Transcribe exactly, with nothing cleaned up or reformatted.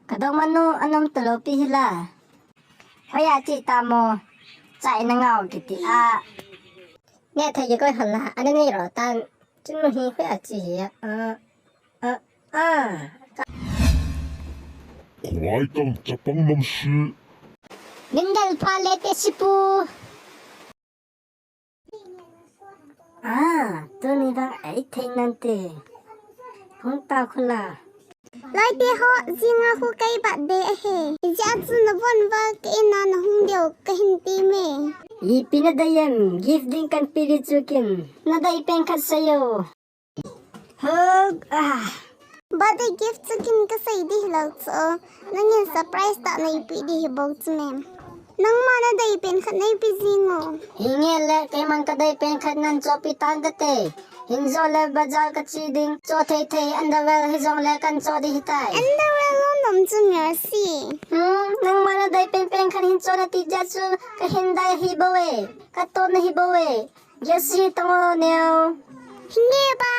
Kadongmanu anom talou pi hila. Hoiya che tamo. Chai na ngau kiti a. Nethei kikoi hon la, ana nei ro tan. Chunu hi hoiya che hi a. A, a, a. Khuaitang chapang nom si. Nindal pha le te sipu. A, tuni vang eithei nante. Hung ta khula. Loite ho, jinga khu kei birthday ahi. Ijeh chu navon va ka in a nahung diu kahin ti me. Ipi nadei em, gift ding kahin pe di chu kin. Nadei pen khat seiyo. Hug, ah. Birthday gift chu kin kasei di hilou chu. Nangin surprise tah neipe di hi bou chu me. Nangma nadei pen khat neipe jing o. Hinge le, keiman kadei pen khat nan chohpi tan kate. Hinjongle bazar kache ding, choh thei thei underwear hijongle kahin choh di hitai. Underwear lom nom chu Mercy. Hmm, nangma nadei pen pen khat hin choh nati jeh chu kahin dei hi bou e. Katoh na hi bou e. Jesse tong o neo. Hinge ba.